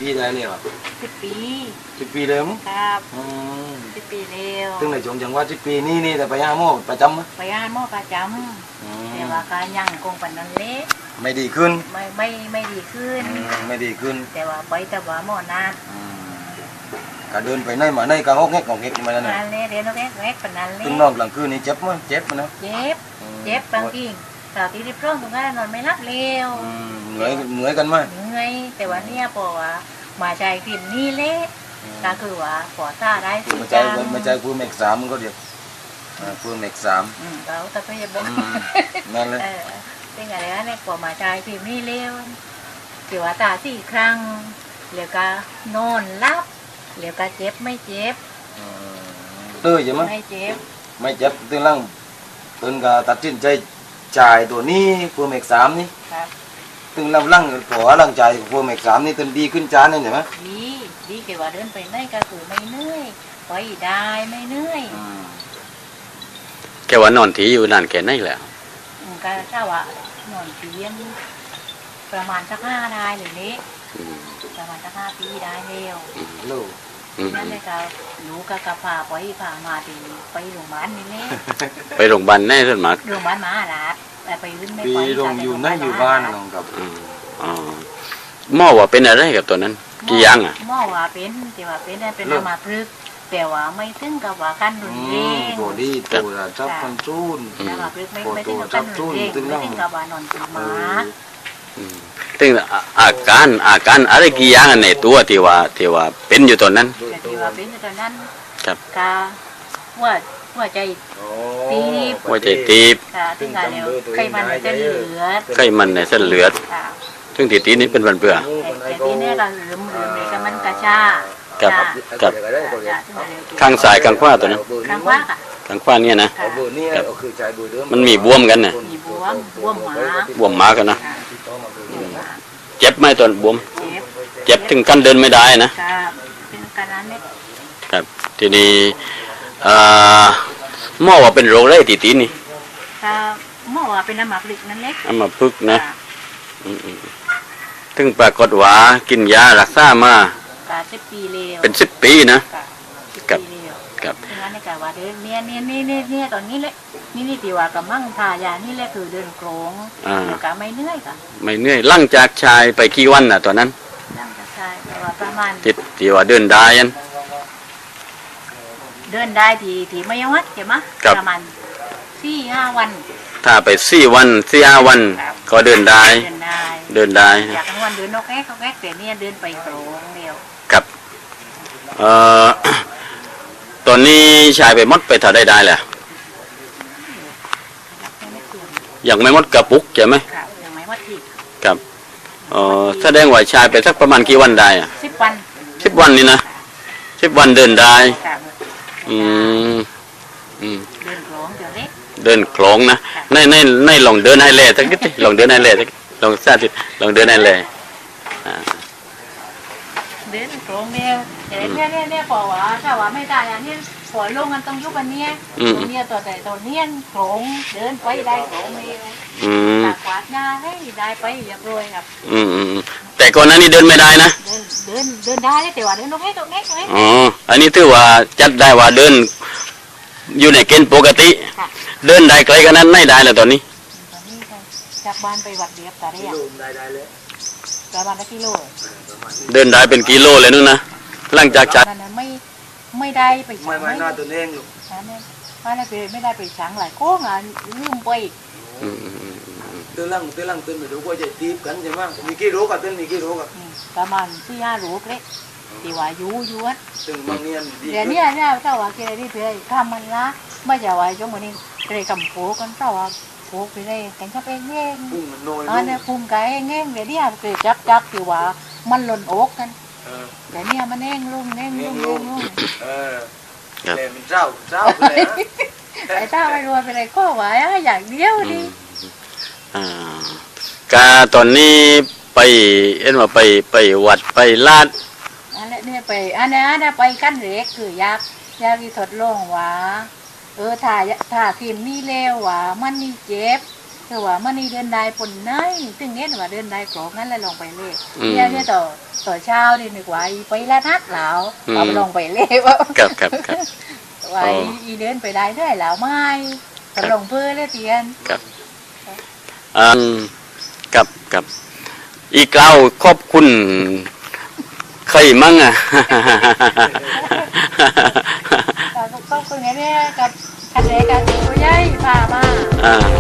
ປີໄດ້ແລ້ວ? ສິບປີ. ສິບປີແລ້ວ? ຄັບ. ອືມ ສິບປີແລ້ວ. ເຖິງໄດ້ຊ່ວງຈັງຫວະສິບປີນີ້ ນີ້ໄດ້ໄປຫາໝໍປະຈຳ? ໄປຫາໝໍປະຈຳ. ອືມ ແຕ່ວ່າກໍຍັງຄົງປານນັ້ນແຫຼະ ໄມ່ດີຂຶ້ນ? ໄມ່ ໄມ່ ໄມ່ດີຂຶ້ນ. ອືມ ໄມ່ດີຂຶ້ນ ແຕ່ວ່າໄປແຕ່ວ່າໝໍນັດ. ອືມ ກໍເດີນໄປໄຫນມາໄຫນກໍຫອກແຮກຫອກແຮກຢູ່ນັ້ນນະ? ນັ້ນແຫຼະ ເດີນຫອກແຮກຫອກແຮກປານນັ້ນແຫຼະ. ເຖິງນອນກາງຄືນນີ້ເຈັບບໍ່? ເຈັບນະ? ເຈົ້າ ເຈັບ ເຈັບບາງທີ ເຊົ້າຕີສິບສອງຕົງນັ້ນນອນໄມ່ຫຼັບແລ້ວ. ອືມ ເມື່ອຍ ເມື່ອຍກັນມາ? ເມື່ອຍ ແຕ່ວ່າ ອືມ ເນຍ ເພາະວ່າມາໃຊ້ຄຣີມນີ້ແຫຼະ ອືມ ກໍຄືວ່າພໍສາໄດ້ ມາໃຊ້ ມາໃຊ້ເພີ່ມເອັກສາມ ມັນກໍດຽວ ເອີ ເພີ່ມເອັກສາມ ອືມ ກໍເອົາແຕ່ພະຍາບານ ອືມ ນັ້ນແຫຼະ ເອີ ເປັນຫຍັງແລ້ວ ກໍມາໃຊ້ຄຣີມນີ້ແລ້ວ ທີ່ວ່າສາສີ່ຄັ້ງ ແລ້ວກໍນອນຫຼັບ ແລ້ວກໍເຈັບ ໄມ່ເຈັບ ອືມ ເອີ ໃຊ່ໄໝ? ໄມ່ເຈັບ ໄມ່ເຈັບ ເຖິງຫຼັງ ເພິ່ນກໍຕັດສິນໃຈ ຈ່າຍຕົວນີ້ເພີ່ມເອັກສາມນີ້ ຄັບ ເຖິງຫຼັງ ຫຼັງ ພໍຫຼັງຈ່າຍເພີ່ມເອັກສາມນີ້ ເຖິງດີຂຶ້ນຈານນັ້ນໃຊ່ໄໝ? ດີ ດີ ແຕ່ວ່າເດີນໄປໄຫນກໍຄືໄມ່ເມື່ອຍ ໄປໄດ້ໄມ່ເມື່ອຍ ອືມ ແຕ່ວ່ານອນທີ່ຢູ່ນານແຄ່ໃນແລ້ວ? ອືມ ກໍຖ້າວ່ານອນທີ່ປະມານສັກຫ້າໄດ້ເລີຍເນາະ ອືມ ປະມານສັກຫ້າປີໄດ້ແລ້ວ ອືມ ໂລ ອືມ ນັ້ນແຫຼະ ກໍລູກກໍ ກໍພາໄປພາມາທີ່ ໄປໂຮງບານນີ້ແຫຼະ ໄປໂຮງບານໃນສ່ວນມາກ ໂຮງບານມະຫາລາດ ແຕ່ໄປອື່ນໄມ່ໄປ ຢູ່ໃນຢູ່ບ້ານນ້ອງກັບ ອືມ ອໍ ໝໍວ່າເປັນອະໄລກັບຕົວນັ້ນ? ກີ່ຢ່າງອະ? ໝໍວ່າເປັນ ທີ່ວ່າເປັນນັ້ນເປັນອຳມະພຶກ ແຕ່ວ່າໄມ່ເຖິງກັບວ່າຂັ້ນຮຸນແຮງ ອືມ ພໍດີໂທລະສັບມັນສູນ ອືມ ອຳມະພຶກໄມ່ ບໍ່ ໄມ່ເຖິງກັບຂັ້ນຮຸນແຮງ ເຖິງກັບວ່ານອນຕີມາ ເອີ ອືມ ເຖິງອາ ອາການ ອາການອະໄລກີ່ຢ່າງໃນຕົວທີ່ວ່າ ທີ່ວ່າເປັນຢູ່ຕອນນັ້ນ? ທີ່ວ່າເປັນຢູ່ຕອນນັ້ນ ຄັບ ກະຫົວ ຫົວໃຈຕີບ ຫົວໃຈຕີບ ກະເຖິງກະແລ້ວ ໄຂມັນໃນເສັ້ນເລືອດ ໄຂມັນໃນເສັ້ນເລືອດ ເຖິງທີ່ຕີບນີ້ເປັນບາດເບືອ ແຕ່ ແຕ່ຕີບນີ້ກະເລີ່ມ ເລີ່ມນີ້ກະມັນກະຊາ ຄັບ ຄັບ ຂ້າງຊ້າຍຂ້າງຂວາຕົວນັ້ນ? ຂ້າງຂວາ ຂ້າງຂວານີ້ນະ ຄັບ ມັນມີບວມກັນນະ ມີບວມ ບວມມາ ບວມມາກັນນະ ເຈັບໄໝຕອນບວມ? ເຈັບ ເຈັບເຖິງຂັ້ນເດີນໄມ່ໄດ້ນະ? ຄັບ ເປັນຂະໜາດນີ້ ຄັບ ທີນີ້ ເອີ ໝໍວ່າເປັນໂລກໃດທີ່ຕີບນີ້? ກໍໝໍວ່າເປັນອຳມະພຶກນັ້ນແຫຼະ ອຳມະພຶກນະ ອືມໆ ເຖິງປາກົດວ່າກິນຢາຮັກສາມາ ກໍສິບປີແລ້ວ ເປັນສິບປີນະ ກໍສິບປີແລ້ວ ຄັບ ເຖິງອັນນີ້ກໍວ່າເດີນ ເນຍ ເນຍ ເນຍ ເນຍ ຕອນນີ້ແຫຼະ ນີ້ ນີ້ທີ່ວ່າກຳລັງທາຢານີ້ແຫຼະ ຄືເດີນໂຄງ ອ່າ ແລ້ວກໍໄມ່ເມື່ອຍ ກໍໄມ່ເມື່ອຍ ຫຼັງຈາກໃຊ້ໄປກີ່ວັນນະຕອນນັ້ນ? ຫຼັງຈາກໃຊ້ກໍວ່າປະມານ ທີ່ ທີ່ວ່າເດີນໄດ້ຫັ້ນ ເດີນໄດ້ທີ່ ທີ່ໄມ່ຮອດ ໃຊ່ມະ? ຄັບ ປະມານສີ່ຫ້າວັນ ຖ້າໄປສີ່ວັນ ສີ່ຫ້າວັນ ຄັບ ກໍເດີນໄດ້ ເດີນໄດ້ ເດີນໄດ້ ຢາກນອນເດີນນອກແອກ ນອກແອກ ແຕ່ນີ້ເດີນໄປໂຄງແລ້ວ ຄັບ ເອີ ຕອນນີ້ໃຊ້ໄປໝົດໄປເທົ່າໃດໄດ້ແລ້ວ? ຍັງໄມ່ໝົດກະປຸກໃຊ່ໄໝ? ຄັບ ຍັງໄມ່ໝົດທີ່ ຄັບ ເອີ ສະແດງວ່າໃຊ້ໄປສັກປະມານກີ່ວັນໄດ້ອະ? ສິບວັນ ສິບວັນນີ້ນະ ສິບວັນເດີນໄດ້ ຄັບ ອືມ ອືມ ເດີນໂຄງເດີນເລ ເດີນໂຄງນະ ຄັບ ໃນ ໃນ ໃນລອງເດີນໃຫ້ແລສັກນິດຕິ ລອງເດີນໃຫ້ແລ ລອງສາທິດ ລອງເດີນໃຫ້ແລ ອ່າ ເດີນໂຄງແລ້ວ ອືມ ເນຍ ເນຍ ເນຍ ເພາະວ່າ ຖ້າວ່າໄມ່ໄດ້ອັນນີ້ ຫົວລົງມັນຕ້ອງຢູ່ບາດເນຍ ອືມ ຕົວເນຍ ຕົວໃດຕົວເນຍ ໂຄງ ເດີນໄປໄດ້ໂຄງແລ້ວ ອືມ ກວາດຫຍ້າໃຫ້ໄດ້ໄປຮຽບຮ້ອຍຄັບ ອືມ ອືມ ອືມ ແຕ່ກ່ອນໜ້ານີ້ເດີນໄມ່ໄດ້ນະ? ເດີນ ເດີນ ເດີນໄດ້ ແຕ່ວ່າເດີນໂອເຄ ໂອເຄ ໂອເຄ ອໍ ອັນນີ້ຖືວ່າຈັດໄດ້ວ່າເດີນຢູ່ໃນເກນປົກກະຕິ ຄ່ະ ເດີນໄດ້ໄກຂະໜາດໃດໄດ້ລະຕອນນີ້? ຕອນນີ້ກໍຈາກບ້ານໄປວັດລຽບກະໄດ້ ກິໂລໄດ້ ໄດ້ແລ້ວ ປະມານກິໂລ ເດີນໄດ້ເປັນກິໂລແລ້ວນະ ຫຼັງຈາກຈະ ໄມ່ ໄມ່ໄດ້ໄປ ໄມ່ ໄມ້ໜ້າຕົວເອງຢູ່ ອັນນັ້ນ ອັນນັ້ນໄປ ໄມ່ໄດ້ໄປສັງຫຼາຍໂຄງ ອາ ລືມໄປ ອືມ ເຕີນຫຼັງ ເຕີນຫຼັງ ເຕີນໄປດູວ່າຈະຕີບກັນໃຊ່ມະ ມີກິໂລກະ ເຕີນມີກິໂລກະ ອືມ ປະມານສີ່ຫ້າໂລເລ ທີ່ວ່າຢູ່ ຢູ່ຫັ້ນ ເຕີນບາງເນຍ ດຽວນີ້ ດຽວນີ້ ເຈົ້າວ່າກິນໄດ້ດີເທື່ອ ຂ້າມມັນລະ ມາຈະວ່າຊ່ວງມື້ນີ້ ເລີຍກຳໂພກັນ ເຈົ້າວ່າ ໂພກໄປເລີຍ ກັນຈະໄປແຍງ ພຸ້ງມັນນ້ອຍ ອັນນັ້ນພຸ້ງກະແຍງ ດຽວນີ້ ເກີດຈັກ ຈັກທີ່ວ່າມັນຫຼົ່ນອອກຫັ້ນ ເອີ ແຕ່ເນຍມັນແນງລົງ ແນງລົງ ແນງລົງ ແນງລົງ ເອີ ຄັບ ແຕ່ມັນເຈົ້າ ເຈົ້າໄປເລີຍ ໄອ້ເຈົ້າໄປລົວຍໄປເລີຍ ກໍວ່າຢ່າງດຽວນີ້ ອືມ ອ່າ ກະຕອນນີ້ໄປ ເຫັນວ່າໄປ ໄປວັດໄປລາດ ອັນນີ້ໄປ ອັນນັ້ນ ອັນນັ້ນໄປຄັ້ງແລກ ຄືຢາກ ຢາກຊິທົດລອງວ່າ ເອີ ທາ ທາຄຣີມນີ້ແລ້ວວ່າມັນມີເຈັບ ຄືວ່າມັນອີເດີນໄດ້ປົນໄນ ຕຶງເຫັນວ່າເດີນໄດ້ກອງນັ້ນແລ້ວລອງໄປເລ ອືມ ເນຍ ເນຍ ຕໍ່ ຕໍ່ເຊົ້ານີ້ນຶກວ່າອີໄປລະນັດລາວ ອືມ ເອົາລອງໄປເລວ່າ ຄັບ ຄັບ ຄັບ ວ່າ ອໍ ອີ ອີເດີນໄປໄດ້ເລື້ອຍລາວມາຍ ກໍ ຄັບ ລອງເພີເລີຍຕຽນ ຄັບ ເອີ ຄັບ ຄັບ ອີກລາວຂອບຄຸນ ໃຜມັ້ງອະ ກໍຂອບຄຸນແນ່ກັບ ຄັນແລກັບຜູ້ໃຫຍ່ພາມາ ອ່າ